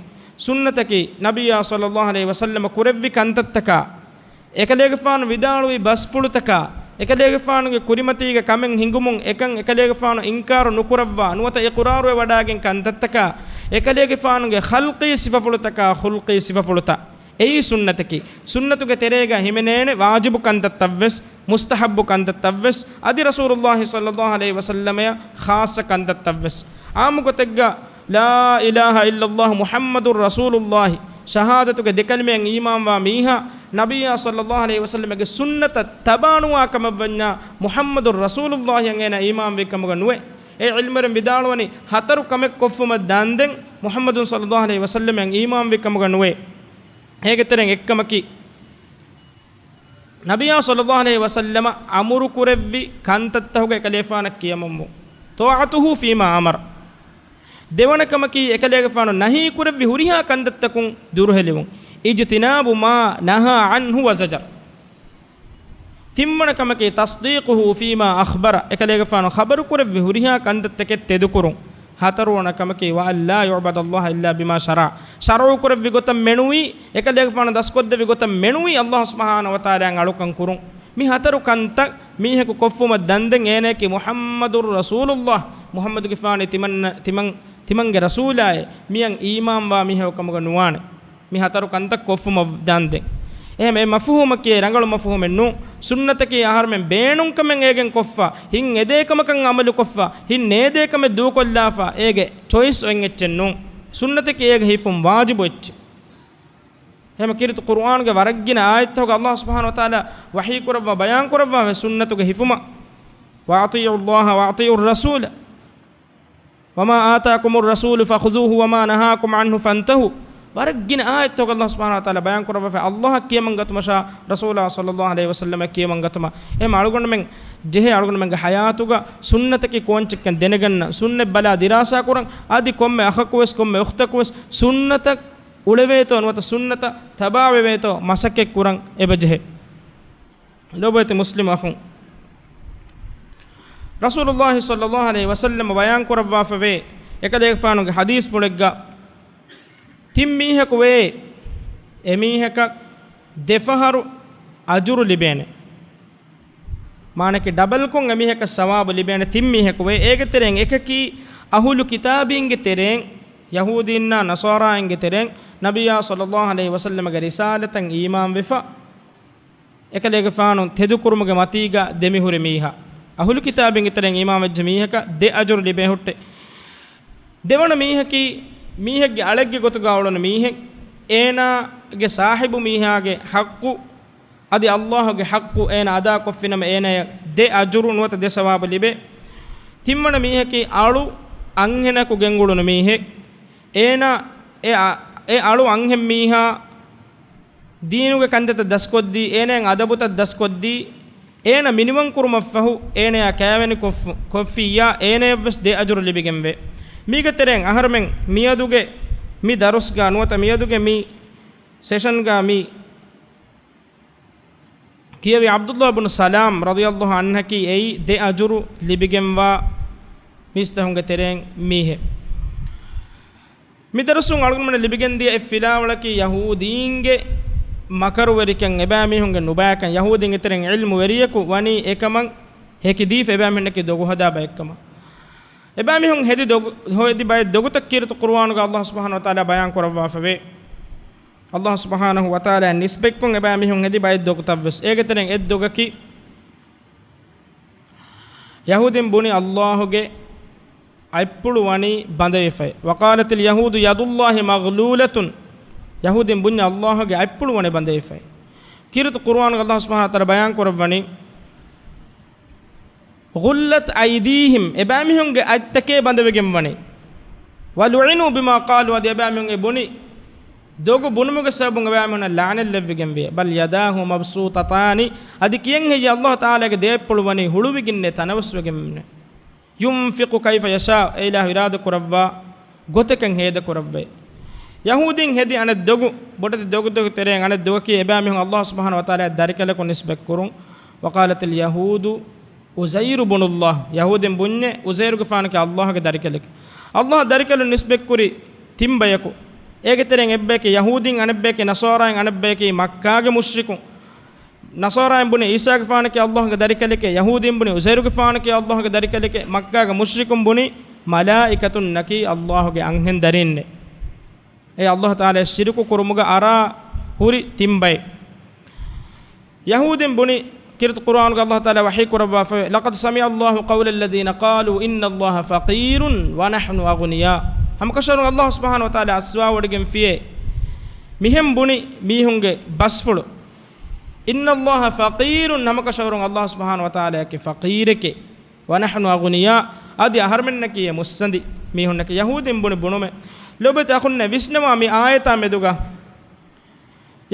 ސުންނަތަކީ ނަބިއްޔާ ޞައްލައްލާހު ޢަލައިހި ވަސައްލަމަ ކުރެއްވި ކަންތައްތަކާ، އެކަލޭގެފާނު ވިދާޅުވި ބަސްފުޅުތަކާ، އެކަލޭގެފާނުގެ ކުރިމަތީގަ ކަމެއް ހިނގުމުން އެކަން އެކަލޭގެފާނު އިންކާރު ނުކުރައްވާ، ނުވަތަ އިޤުރާރުވެވަޑައިގެން ކަންތައްތަކާ، އެކަލޭގެފާނުގެ ޚަލްޤީ ސިފަފުޅުތަކާ، ޚުލްޤީ ސިފަފުޅުތައް. އެއީ ސުންނަތަކީ. ސުންނަތުގެ ތެރޭގަ ހިމެނޭނެ ވާޖިބު ކަންތައްތައްވެސް، މުސްތަޙައްބު ކަންތައްތައްވެސް، އަދި ރަސޫލުއްލާހި ޞައްލައްލާހު ޢަލައިހި ވަސައްލަމަޔަށް ޚާއްޞަ ކަންތައްތައްވެސް. ޢާއްމު ގޮތެއްގަ، لا إله إلا الله محمد رسول الله، ޝަހާދަތުގެ ދެކަލިމައަށް އީމާންވާ މީހާ، ނަބިއްޔާ ޞައްލައްލާހު ޢަލައިހި ވަސައްލަމަގެ ސުންނަތަށް ތަބާނުވާ ކަމަށްވަންޏާ، މުޙައްމަދު ރަސޫލުއްލާހިއަށް އޭނާ އީމާންވީ ކަމުގަ ނުވޭ. އެ ޢިލްމުވެރިން ވިދާޅުވަނީ، ހަތަރު ކަމެއް ކޮށްފުމަށް ދާންދެން، މުޙައްމަދު ޞައްލައްލާހު ޢަލައިހި ވަސައްލަމައަށް އީމާންވީ ކަމުގަ ނުވޭ. އޭގެ ތެރެއިން އެއްކަމަކީ، ނަބިއްޔާ ޞައްލައްލާހު ޢަލައިހި ވަސައްލަމަ އަމުރު ކުރެއްވި ކަންތައްތަކުގަ އެކަލޭފާނަށް ކިޔަމަންވުން. طاعته فيما أمر. ދެވަނަ ކަމަކީ، އެކަލޭގެފާނު ނަހީ ކުރެއްވި ހުރިހާ ކަންތައްތަކުން ދުރުހެލިވުން. اجتناب ما نهى عنه وزجر. ތިންވަނަ ކަމަކީ، تصديقه فيما أخبر. އެކަލޭގެފާނު ޚަބަރު ކުރެއްވި ހުރިހާ ކަންތައްތަކެއް ތެދުކުރުން. ހަތަރުވަނަ ކަމަކީ، وأن لا يعبد الله إلا بما شرع. ޝަރުޢު ކުރެއްވި ގޮތަށް މެނުވީ، އެކަލޭގެފާނު ދަސްކޮށްދެއްވި ގޮތަށް މެނުވީ، ﷲ ސުބްޙާނަހޫ ވަތަޢާލާއަށް އަޅުކަން ކުރުން. މި ހަތަރު ކަންތައް މީހަކު ކޮށްފުމަށް ދަންދެން އޭނައަކީ މުޙައްމަދު ރަސޫލުއްލާހް، މުޙައްމަދުގެފާނީ ތިމަން، ތިމަން، ތިމަންގެ ރަސޫލާއޭ، މިޔަން އީމާންވާ މީހަކު ކަމުގަ ނުވާނެ. މި ހަތަރު ކަންތައް ކޮށްފުމަށް ދާންދެން. އެހެން އެ މަފުހޫމަކީ ރަނގަޅު މަފުހޫމެއް ނޫން. ސުންނަތަކީ އަހަރުމެން ބޭނުންކަމެއް އޭގެން ކޮށްފަ، ހިތް އެދޭކަމަކަށް އަމަލުކޮށްފަ، ހިތް ނޭދޭކަމެއް ދޫކޮށްލާފަ، އޭގެ ޗޮއިސް އޮތް އެއްޗެއް ނޫން. ސުންނަތަކީ އޭގެ ހިފުން ވާޖިބު އެއްޗެއް. އެހެން ކީރިތި ޤުރުއާނުގެ ވަރަށް ގިނަ އާޔަތްތަކުގަ ﷲ ސުބްޙާނަހޫ ވަތަޢާލާ ވަޙީ ކުރައްވާ ބަޔާން ކުރައްވާފަ ސުންނަތުގެ ހިފުމަށް، وأطيعوا الله وأطيعوا الرسول وما آتاكم الرسول فخذوه وما نهاكم عنه فانتهوا. ވަރަށް ގިނަ އާޔަތްތަކުގަ ﷲ ސުބްޙާނަހޫ ވަތަޢާލާ ބަޔާން ކުރައްވާފަ ﷲ އަށް ކިޔަމަން ގަތުމަށާ، ރަސޫލާ ޞައްލައްލާހު ޢަލައިހި ވަސައްލަމަށް ކިޔަމަން ގަތުމަށް. އެހެން އަޅުގަނޑުމެން ޖެހޭ އަޅުގަނޑުމެންގެ ޙަޔާތުގަ ސުންނަތަކީ ކޯންޗެއްކަން ދެނެގަންނަ، ސުންނަތް ބަލާ ދިރާސާ ކުރަން، އަދި ކޮންމެ އަޚަކުވެސް ކޮންމެ އުޚްތަކުވެސް ސުންނަތަށް އުޅެވޭތޯ ނުވަތަ ސުންނަތަށް ތަބާވެވޭތޯ މަސައްކަތް ކުރަން އެބަޖެހޭ. ލޯބިވެތި މުސްލިމް އަޚުން، ރަސޫލުﷲ ޞައްލައްލާހު ޢަލައިހި ވަސައްލަމަ ބަޔާން ކުރައްވާފަވޭ، އެކަލޭގެފާނުގެ ޙަދީޘްފުޅެއްގަ، ތިން މީހަކު ވޭ، އެމީހަކަށް ދެފަހަރު އަޖުރު ލިބޭނެ. މާނައަކީ ޑަބަލްކޮށް އެމީހަކަށް ސަވާބު ލިބޭނެ ތިން މީހަކު ވޭ. އޭގެ ތެރެއިން އެކަކީ އަހުލު ކިތާބީންގެ ތެރެއިން، ޔަހޫދީންނާ ނަޞާރާއިންގެ ތެރެއިން، ނަބިއްޔާ ޞައްލައްލާހު ޢަލައިހި ވަސައްލަމަގެ ރިސާލަތަށް އީމާންވެފަ، އެކަލޭގެފާނު ތެދުކުރުމުގެ މަތީގަ ދެމިހުރި މީހާ. އަހުލު ކިތާބީންގެ ތެރެއިން އީމާންވެއްޖެ މީހަކަށް ދެ އަޖުރު ލިބޭ ހުއްޓެ. ދެވަނަ މީހަކީ، މީހެއްގެ އަޅެއްގެ ގޮތުގަ އުޅުނު މީހެއް، އޭނާގެ ސާހިބު މީހާގެ ޙައްޤު އަދި ﷲގެ ޙައްޤު އޭނަ އަދާކޮށްފިނަމަ އޭނަޔަށް ދެ އަޖުރު ނުވަތަ ދެ ސަވާބު ލިބޭ. ތިންވަނަ މީހަކީ އަޅު އަންހެނަކު ގެންގުޅުނު މީހެއް. އޭނާ އެ އަ-، އެ އަޅު އަންހެން މީހާ ދީނުގެ ކަންތައްތައް ދަސްކޮށްދީ، އޭނައަށް އަދަބުތައް ދަސްކޮށްދީ، އޭނަ މިނިވަން ކުރުމަށްފަހު އޭނަޔާ ކައިވެނި ކޮށްފު-، ކޮށްފިއްޔާ އޭނަޔަށްވެސް ދެ އަޖުރު ލިބިގެންވޭ. މީގެ ތެރެއިން އަހަރުމެން މިއަދުގެ މި ދަރުސްގަ ނުވަތަ މިއަދުގެ މި ސެޝަންގަ މި ކިޔެވި ޢަބްދުﷲ ބުނު ސަލާމް ރަޟިޔަﷲ ޢަންހަކީ އެއީ ދެ އަޖުރު ލިބިގެންވާ މީސްތަކުންގެ ތެރެއިން މީހެއް. މި ދަރުސުން އަޅުގަނޑުމެންނަށް ލިބިގެންދިޔަ އެއް ފިލާވަޅަކީ ޔަހޫދީންގެ މަކަރުވެރިކަން، އެބައިމީހުންގެ ނުބައިކަން، ޔަހޫދީންގެ ތެރެއިން ޢިލްމުވެރިޔަކު ވަނީ އެކަމަށް ހެކިދީފަ އެބައިމީހުންނަކީ ދޮގު ހަދާ ބައެއްކަމަށް. އެބައިމީހުން ހެދި ދޮގު-، ހެދި ބައެއް ދޮގުތައް ކީރިތި ޤުރުއާނުގަ ﷲ ސުބްޙާނަހޫ ވަތަޢާލާ ބަޔާން ކުރައްވާފަވޭ. ﷲ ސުބްޙާނަހޫ ވަތަޢާލާ ނިސްބަތްކޮށް އެބައިމީހުން ހެދި ބައެއް ދޮގުތައްވެސް. އޭގެ ތެރެއިން އެއް ދޮގަކީ، ޔަހޫދީން ބުނި ﷲގެ އަތްޕުޅު ވަނީ ބަނދެވިފައި. وقالت اليهود يد الله مغلولة. ޔަހޫދީން ބުންޏަ ﷲގެ އަތްޕުޅު ވަނީ ބަނދެވިފައި. ކީރިތި ޤުރުއާނުގަ ﷲ ސުބްޙާނަހޫ ވަތަޢާލާ ބަޔާން ކުރައްވަނީ، غلت أيديهم، އެބައިމީހުންގެ އަތްތަކޭ ބަނދެވިގެންވަނީ. ولعنوا بما قالوا، އަދި އެބައިމީހުން އެ ބުނި ދޮގު ބުނުމުގެ ސަބަބުން އެބައިމީހުންނަށް ލަޢުނަތް ލެއްވިގެންވި. بل يداه مبسوطتان، އަދި ކިޔަން ހެއްޔޭ ﷲ ތަޢާލާގެ ދެއަތްޕުޅު ވަނީ ހުޅުވިގެންނޭ ތަނަވަސްވެގެންނޭ. ينفق كيف يشاء، އެ އިލާހު އިރާދަ ކުރައްވާ ގޮތަކަށް ހޭދަ ކުރައްވައި. ޔަހޫދީން ހެދި އަނެއް ދޮގު، ބޮޑެތި ދޮގުތަކުގެ ތެރެއިން އަނެއް ދޮގަކީ އެބައިމީހުން ﷲ ސުބްޙާނަހޫ ވަތަޢާލާ ދަރިކަލަކު ނިސްބަތްކުރުން. وقالت اليهود عزير بن الله، ޔަހޫދީން ބުންޏޭ އުޒައިރުގެފާނަކީ ﷲގެ ދަރިކަލެކޭ. ﷲ ދަރިކަލުން ނިސްބަތްކުރި ތިން ބަޔަކު. އޭގެ ތެރެއިން އެއްބަޔަކީ ޔަހޫދީން، އަނެއްބަޔަކީ ނަޞާރާއިން، އަނެއްބަޔަކީ މައްކާގެ މުޝްރިކުން. ނަޞާރާއިން ބުނި ޢީސާގެފާނަކީ ﷲގެ ދަރިކަލެކޭ، ޔަހޫދީން ބުނި އުޒައިރުގެފާނަކީ ﷲގެ ދަރިކަލެކޭ، މައްކާގެ މުޝްރިކުން ބުނި މަލާއިކަތުންނަކީ ﷲގެ އަންހެން ދަރީންނޭ. އެ ﷲ ތަޢާލާ ޝިރުކު ކުރުމުގަ އަރާ ހުރި ތިން ބައެއް. ޔަހޫދީން ބުނި، ކީރިތި ޤުރުއާނުގަ ﷲ ތަޢާލާ ވަޙީ ކުރައްވާފަ، لقد سمع الله قول الذين قالوا إن الله فقير ونحن أغنياء. ހަމަކަށަވަރުން ﷲ ސުބްޙާނަހޫ ވަތަޢާލާ އައްސަވާވޮޑިގެންފިޔޭ މިހެން ބުނި މީހުންގެ ބަސްފުޅު. إن الله فقير، ހަމަކަށަވަރުން ﷲ ސުބްޙާނަހޫ ވަތަޢާލާއަކީ ފަޤީރެކޭ. ونحن أغنياء، އަދި އަހަރުމެންނަކީ އެ މުއްސަނދި މީހުންނަކީ. ޔަހޫދީން ބުނި ބުނުމެއް. ލޯބިވެތި އަޚުންނޭ، ވިސްނަވާ މި އާޔަތާ މެދުގަ.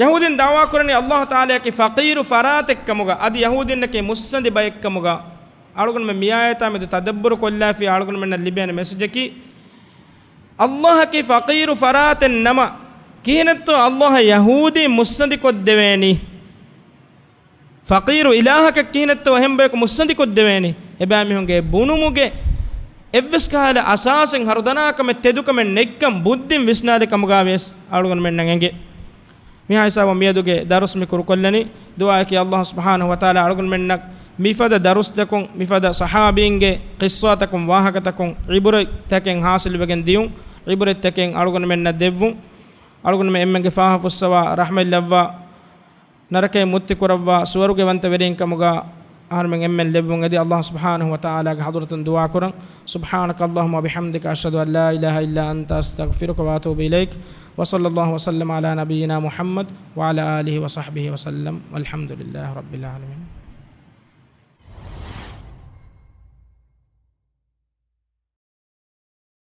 ޔަހޫދީން ދަޢުވާ ކުރަނީ ﷲ ތަޢާލާއަކީ ފަޤީރު ފަރާތެއްކަމުގަ، އަދި ޔަހޫދީންނަކީ މުއްސަނދި ބައެއްކަމުގަ. އަޅުގަނޑުމެން މި އާޔަތާ މެދު ތަދައްބުރު ކޮށްލާފިޔާ އަޅުގަނޑުމެންނަށް ލިބޭނެ މެސެޖަކީ، ﷲ އަކީ ފަޤީރު ފަރާތެއް ނަމަ، ކިހިނެއްތޯ ﷲ އަށް ޔަހޫދީން މުއްސަނދި ކޮށްދެވޭނީ؟ ފަޤީރު އިލާހަކަށް ކިހިނެއްތޯ އެހެން ބަޔަކު މުއްސަނދި ކޮށްދެވޭނީ؟ އެބައިމީހުންގެ ބުނުމުގެ އެއްވެސް ކަހަލަ އަސާސެއް، ހަރުދަނާކަމެއް، ތެދުކަމެއް ނެތްކަން ބުއްދިން ވިސްނާލި ކަމުގަ ވިޔަސް އަޅުގަނޑުމެންނަށް އެނގޭ. މިހާ ހިސާބުން މިއަދުގެ ދަރުސް މި ކުރުކޮށްލަނީ. ދުޢާއަކީ ﷲ ސުބްޙާނަހޫ ވަތަޢާލާ އަޅުގަނޑުމެންނަށް މިފަދަ ދަރުސްތަކުން، މިފަދަ ޞަޙާބީންގެ ޤިއްޞާތަކުން، ވާހަކަތަކުން ޢިބުރަތްތަކެއް ޙާޞިލުވެގެން ދިޔުން، ޢިބުރަތްތަކެއް އަޅުގަނޑުމެންނަށް ދެއްވުން، އަޅުގަނޑުމެން އެންމެންގެ ފާހަގަ ފުއްސަވާ، ރަޙްމަތްލައްވާ، ނަރަކައިން މުއްތި ކުރައްވާ، ސުވަރުގެ ވަންތަވެރިން ކަމުގަ އަހަރުމެން އެންމެން ލެއްވުން އެދި، ﷲ ސުބްޙާނަހޫ ވަތަޢާލާގެ ޙަޟްރަތުން ދުޢާ ކުރަން. سبحانك اللهم وبحمدك، أشهد أن لا إله إلا أنت، أستغفرك وأتوب إليك. وصلى الله وسلم على نبينا محمد وعلى آله وصحبه وسلم، والحمد لله رب العالمين.